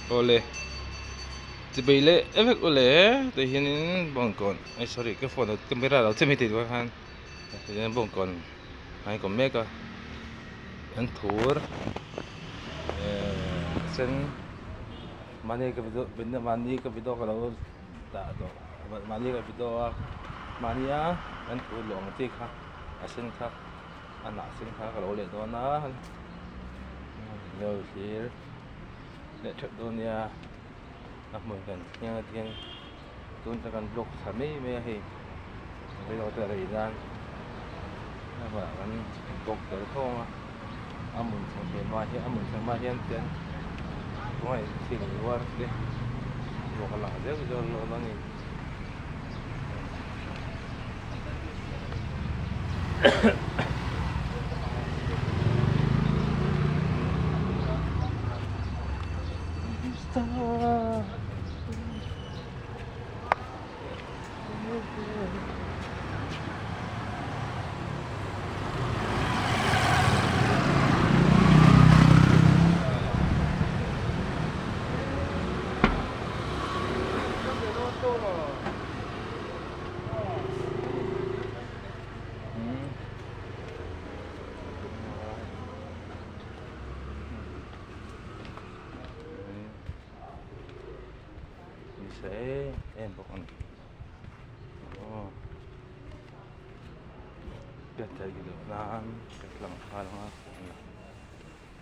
Awle chibei leh vek ule tih hianin bawngkawn ai sorry ka phone ah camera lo chemi tih duh khan tihian bawngkawn a inkawm mek a an thur ehh sen mahni ka video mahni ka video ka lo dah tawh mahni ka video a mahnia an thur luh ang chi kha a sen kha a hnah sen kha ka lo leh dawn a lo thlir leh theuh dawn nia a hmun kan thleng a tihian tun chu kan block thla mai mai a hei reilo te a rei nan a hmunah kan block tel khawng a a hmun thleng thei hma hian a hmun thleng hma hian tian kawng thing uar te ruak a lang zeuh zeuh hlawm a ni. Nisa em em bawk a ni aw biak theih loh nan ka tlang nghal ang a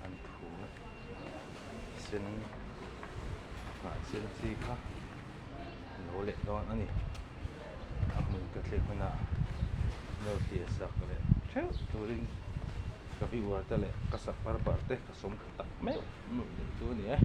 an thu sen hnah sen chi kha a lo leh dawn a ni a hmun ka thleng hunah lo thlir sak leh theuh turin ka viewer te leh ka subscriber te ka sawm tak meuh meuh leh chu a ni e.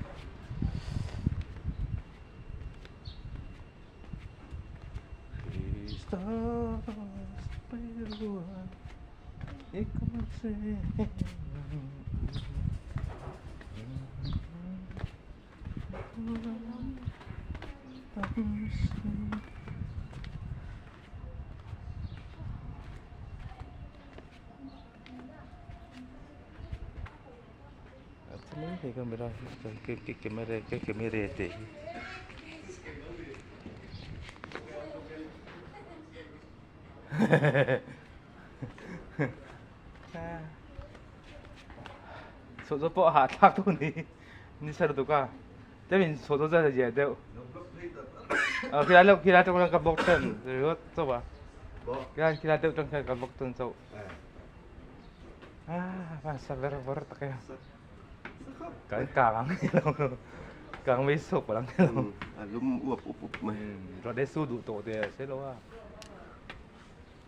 Chho chu pawh a hahthlak tu ni ni sar tuk a tlem in chho chu zat zia deuh a khilai lo khilai tang ka bawk tan ringawt chauh a khilai khilai deuh tang khian ka bawk tan chauh a sa ver vawr tak e kan kang ang ni lo kang mai sawk ang ni lo a lum uap up up mai rawt e su duh tawh te se lo a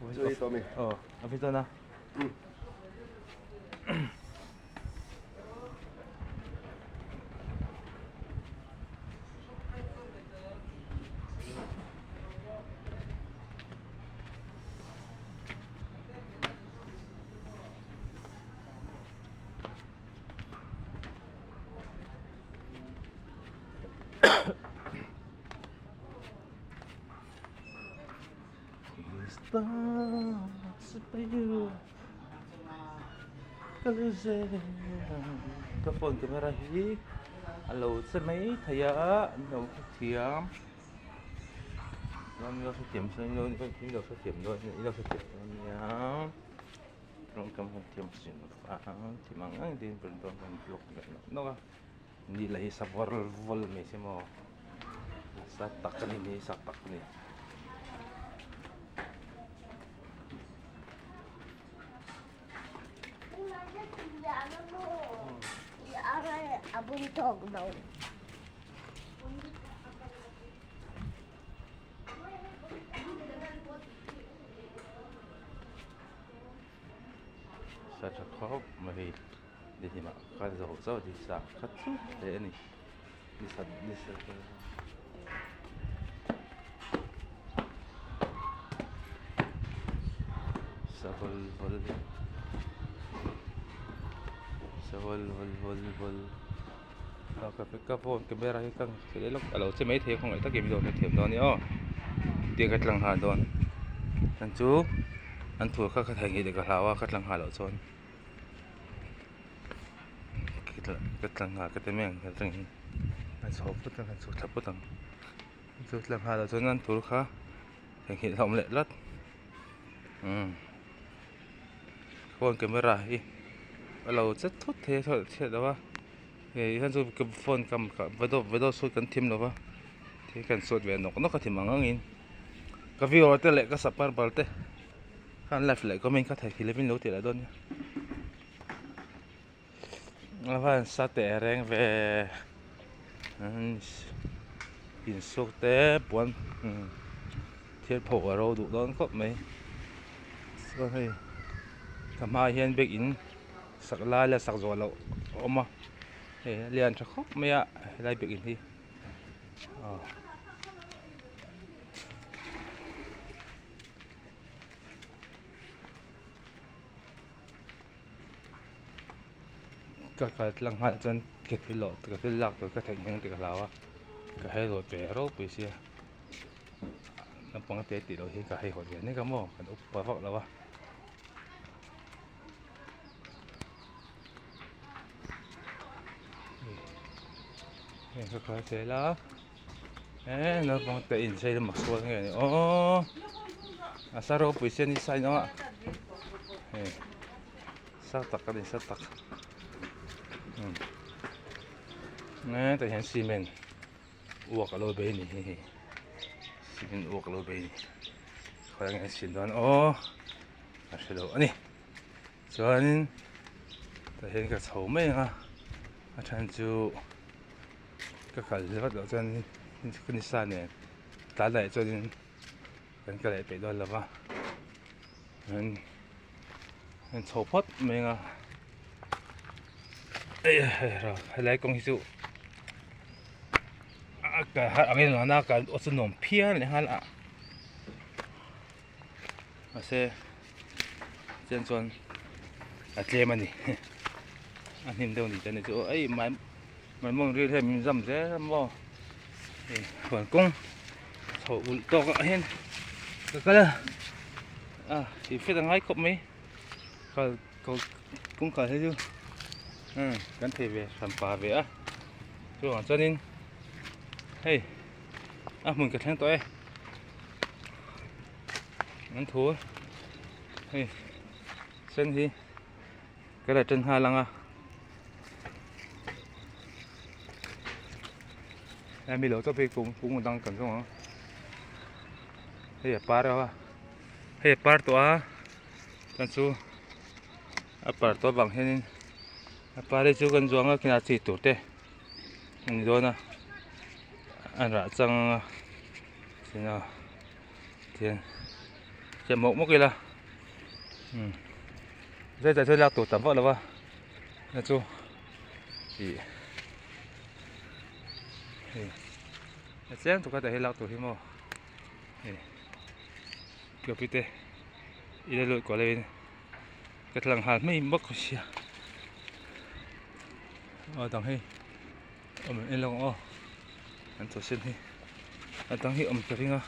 Chui tawh mi. Aw, a fi chuan a. Ka phone camera hi a lo che mai thei a an lo hrethiam chuan in lo hrethiam chuan in lo hrethiam dawn in lo hrethiam dawn nia tawngkam han thiam chin a thiam ang ang te in rawn vlog leh nawk nawk a. Ni lah hi sa vawr vawl mai se maw sa tak a ni ni sa tak a ni. Sa tha khawp mai. Nihlimah ka zawh zawh ni sa kha chu hle a ni ni sa ni sa sa vawl vawl sa vawl vawl vawl vawl a ka ka phone camera hi ka thil lawk a lo che mai thei a khawngaih takin min lo hrethiam dawn a nia aw tia ka tlang nghal dawn chhan chu an thur kha ka theihnghilh leh ka hlau a ka tlang nghal loh chuan. Ka tlang nghal ka ti mai ang ka tang hi. Kan chho phut ang kan chhuk thla phut ang chu thla nghal ah chuan an tur kha theihnghilh a awm leh tlat umm phone camera hi a lo che thut thei a chhiat loh a hei hian chu phone video video shoot kan thim lo va thil kan shoot ve nawk nawk a thim ang angin ka viewer te leh ka subscriber te khan like leh comment kha theihnghilh lovin lo tih leh dawn nia. A van sa teh reng ve insuk te puan thil pho a ro duh dawn khawp mai chuan hei ka hmaah hian bag in sak lai leh sak zawh loh a awm a hei a lian tha khawp mai a helai bag in hi aw. Ka kal tlang nghal chuan ka thil lawh ka thil lak tur ka theih ngheng tih ka hlau a ka hei rawh ve ropui sia naupang te tih loh hi ka hei hawt ve nek a maw kan upa vak lo a. Hei ka kal zel a eh naupang te inchei lam a sual nge ni aw a sa ropui sia ni sign a hei sa tak a ni sa tak umm hetah hian cement uak a lo bei a ni hei cement uak a lo bei a ni khawiah nge an siam dawn aw a hre lo a ni. Chuanin tah hian ka chho mai ang a a then chu ka kal vat loh chuan ka ni sa nen tlai daih chuanin kan kal leh peih dawn lo va an chho phawt mai ang a helai kawng hi chu a kal har ang in a kal chu nuam phian lehnghal a. Mahse chian chuan a tlem a ni a hnim deuh ni te ni chu ei mai mai mawng ril hian min zam zel a maw hei huan kawng chho ulh tawk ah hian ka kal a a tih hriat a ngai khawp mai kal kawngkhar hi chu kan thei ve hran pa ve a chuvang chuanin hei a hmun ka thleng tawh e. An thu hei sen hi ka la ṭan nghal ang a hemi lo chauh phei kung kung dang kan zawng ang hei a par a hei a par tawh a chuan chu a par tawh avang hianin a par hi chu kan zuang a kinah chi tur te a ni dawn a an rah chang a china tihian siam mawk mawk ila umm zai zai chuan lak tur tam vak lo va na chu ih hei a chiang tuk a tah hi lak tur hi maw hei kapi te ila lut kual in ka tlang nghal mai bawk sia aw dang hei awm en lo ang aw an chaw sen hi a dang hi awm ka ring a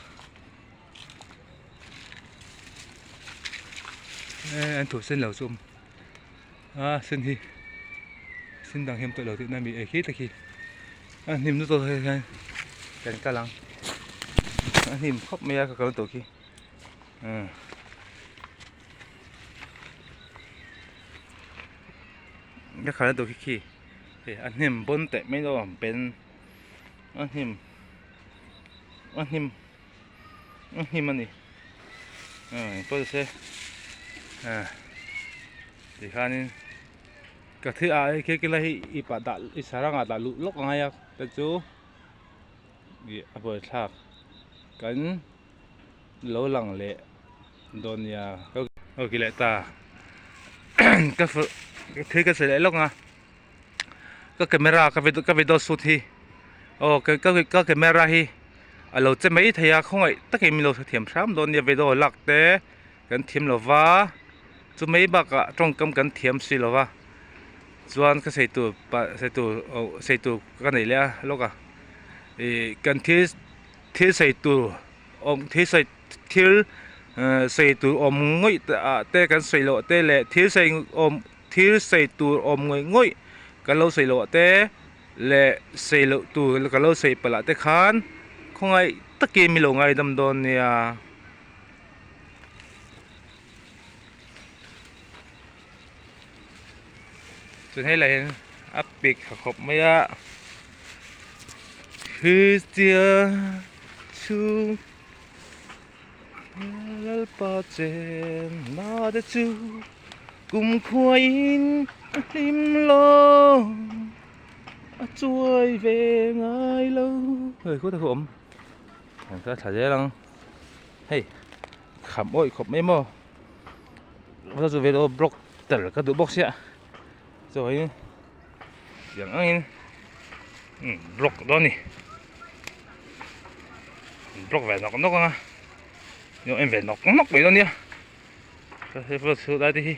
eh an thu sen lo chu awm a sen hi sen dang hi awm tawh lo tihna a mi ei khi te khi a hnim lutuk ah hian kan kal ang a hnim khawp mai a ka kal tawh khi umm. Ka khalh na tur khi khi hei a hnim bawn teh mai lo ang pen a hnim a hnim a hnim a ni pawh ni se tikhanin ka thil ah khi khi lai hi i pah dah i sarang ah dah luh lawk a ngai a te chu ih a buaithlak kan lo lang leh dawn nia aw ki leh ta ka thil ka sawi leh lawk ang a ka camera ka video ka video shoot hi aw ka ka camera hi a lo che mai thei a khawngaih takin min lo hrethiam hram dawn nia video lak te kan thiam lo va chu mai bakah tawngkam kan thiam si lo va chuan ka sawi tur pah sawi tur aw sawi tur ka nei leh a lawk a ih kan thil. Thil sawi tur awm thil sawi thil sawi tur awm ngawih ah te kan sawi loh te leh thil sawi awm thil sawi tur awm ngawih ngawih kan lo sawi loh te Leh sawi loh tur ka lo sawi palh ah te khan khawngaih takin mi lo ngaidam dawn nia. Chuan hei lah hian a pik tha khawp mai a Kristian chhung Lalpa chenna te chu kumkhuain a hlim lo a chuai ve ngai lo hei khuai te khu a awm an kal thla zel ang hei kham awih khawp mai maw chu chu vedaw block tel ka duh bawk sia chuan tiang angin block dawn a ni block ve nawk nawk ang a nia en ve nawk nawk mai dawn nia hei pawh chhut lai te hi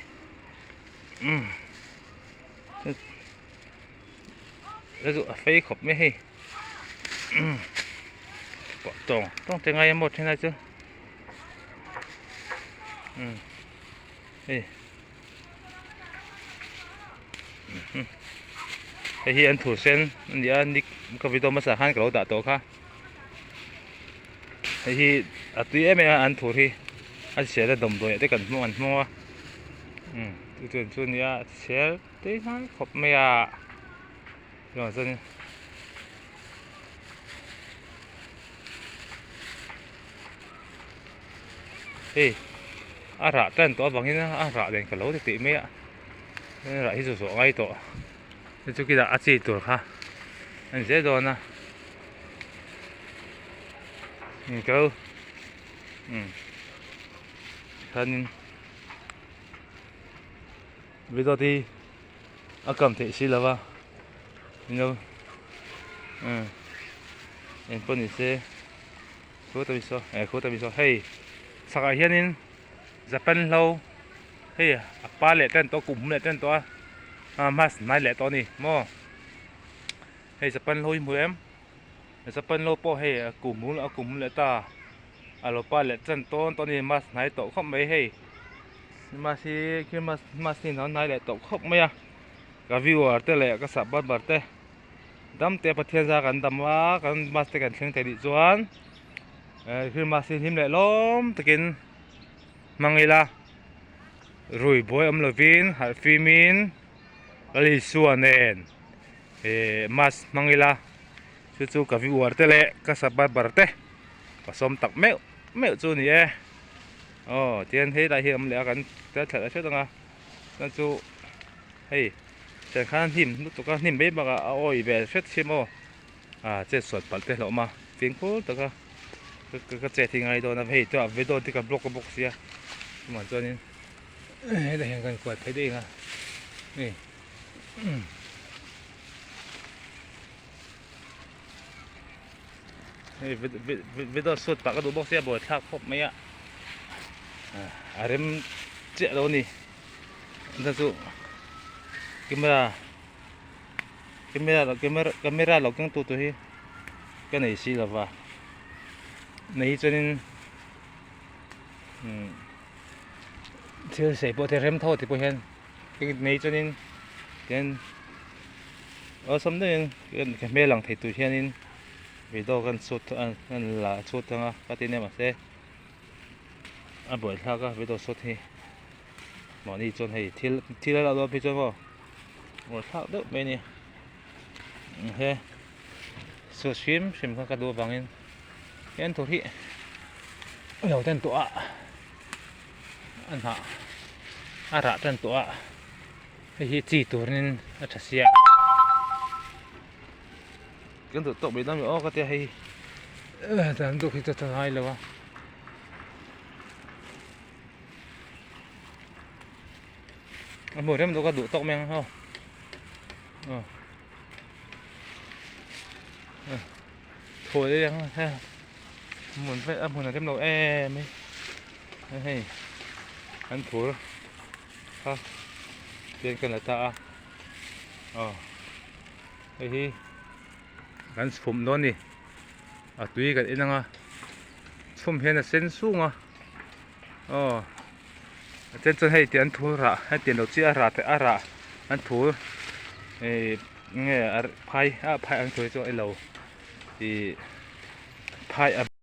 umm chu a fei khawp mai hei umm tawng tawng te ngai emaw thenai chu umm hei hei hi an thur sen a ni a nick ka video hmasa khan ka lo dah tawh kha hei hi a tui em em a an thur hi a chhiar a dawmdawi ah te kan hmang an hmang a umm chu chuan chu a nia a chhiar tui hnai khawp mai a chuan chuan Hei a rah tan tawh avangin a rah nen ka lo ti tih mai a rah hi chu zawh ngai tawh chu chu khilah a chi tur kha a ni zel dawn a inkal umm khanin video te hi a kam theih si lo va you know umm engpawh ni se. Khuta mi saw eh khuta mi saw hei chhakah hianin Japan hlo hei a pa leh tan tawh kum leh tan tawh a ah mass hnai leh tawh a ni maw hei Japan hlo hi hmu em Japan hlo pawh hei a kum hmul a kum hmul leh ta a lo pa leh tan tawn tawh a ni mass hnai tawh khawp mai hei mass hi christmas mass hi hnai leh tawh khawp mai a ka viewer te leh ka subscriber te. Dam te Pathian zar kan dam a, kan bus te kan thleng thei nih chuan Christmas hi hlim leh lawm takin hmang ila rui buai awm lovin harh fimin Lal Isua nen ih mass hmang ila chu chu ka viewer te leh ka subscriber te ka sawm tak meuh meuh chu a ni e aw tihian helai hi a awm leh a kan thla hret ang a chuan chu hei. Tiang khan hnim lutuk a hnim mai bakah a awi ve hret si maw ah chet suat palh te hlauh awm a fimkhur taka ka chet hi ngai dawn a hei chuan video te ka block a bawk sia chuvang chuanin helai hian kan kual phei daih ang a hei hei video shoot pah ka duh bawk sia buaithlak khawp mai a a rem chiah lo a ni. Chuan chu camera camera camera camera lo keng tu tur hi ka nei si lova nei hi chuanin umm thil sei pawh te rem tho te pawh hian nei chuanin tian awlsam deuhin ka hmel ang thei tur hianin video kan shoot kan la chhut ang a ka ti nia mahse a buaithlak a video shoot hi. Mahni chuan hei thil thil a lak dawn phei chuan maw ngawi thlak deuh mai a ni he saw hrim hrim kha ka duh avangin hian tur hi a lo tan tawh a a hnah a rah tan tawh a hei hi chi turin a tha sia kan duh tawk mai dawn aw ka tia hei dan duk hi chu a tha ngai lo a. A hmuh rem deuh a duh tawk mai ang aw aw thawi ang a hmun vek a hmun a rem lo em mai hei an phur kha tian kan la ta a aw hei hi kan chhum dawn a ni a tui kan en ang a chhum hian a sen sung a. Aw a then chuan hei tih an thur rah hetiang lo chiah a rah a rah an thur ih. Nge a phai a phai ang thu hi chu ilo ih phai a.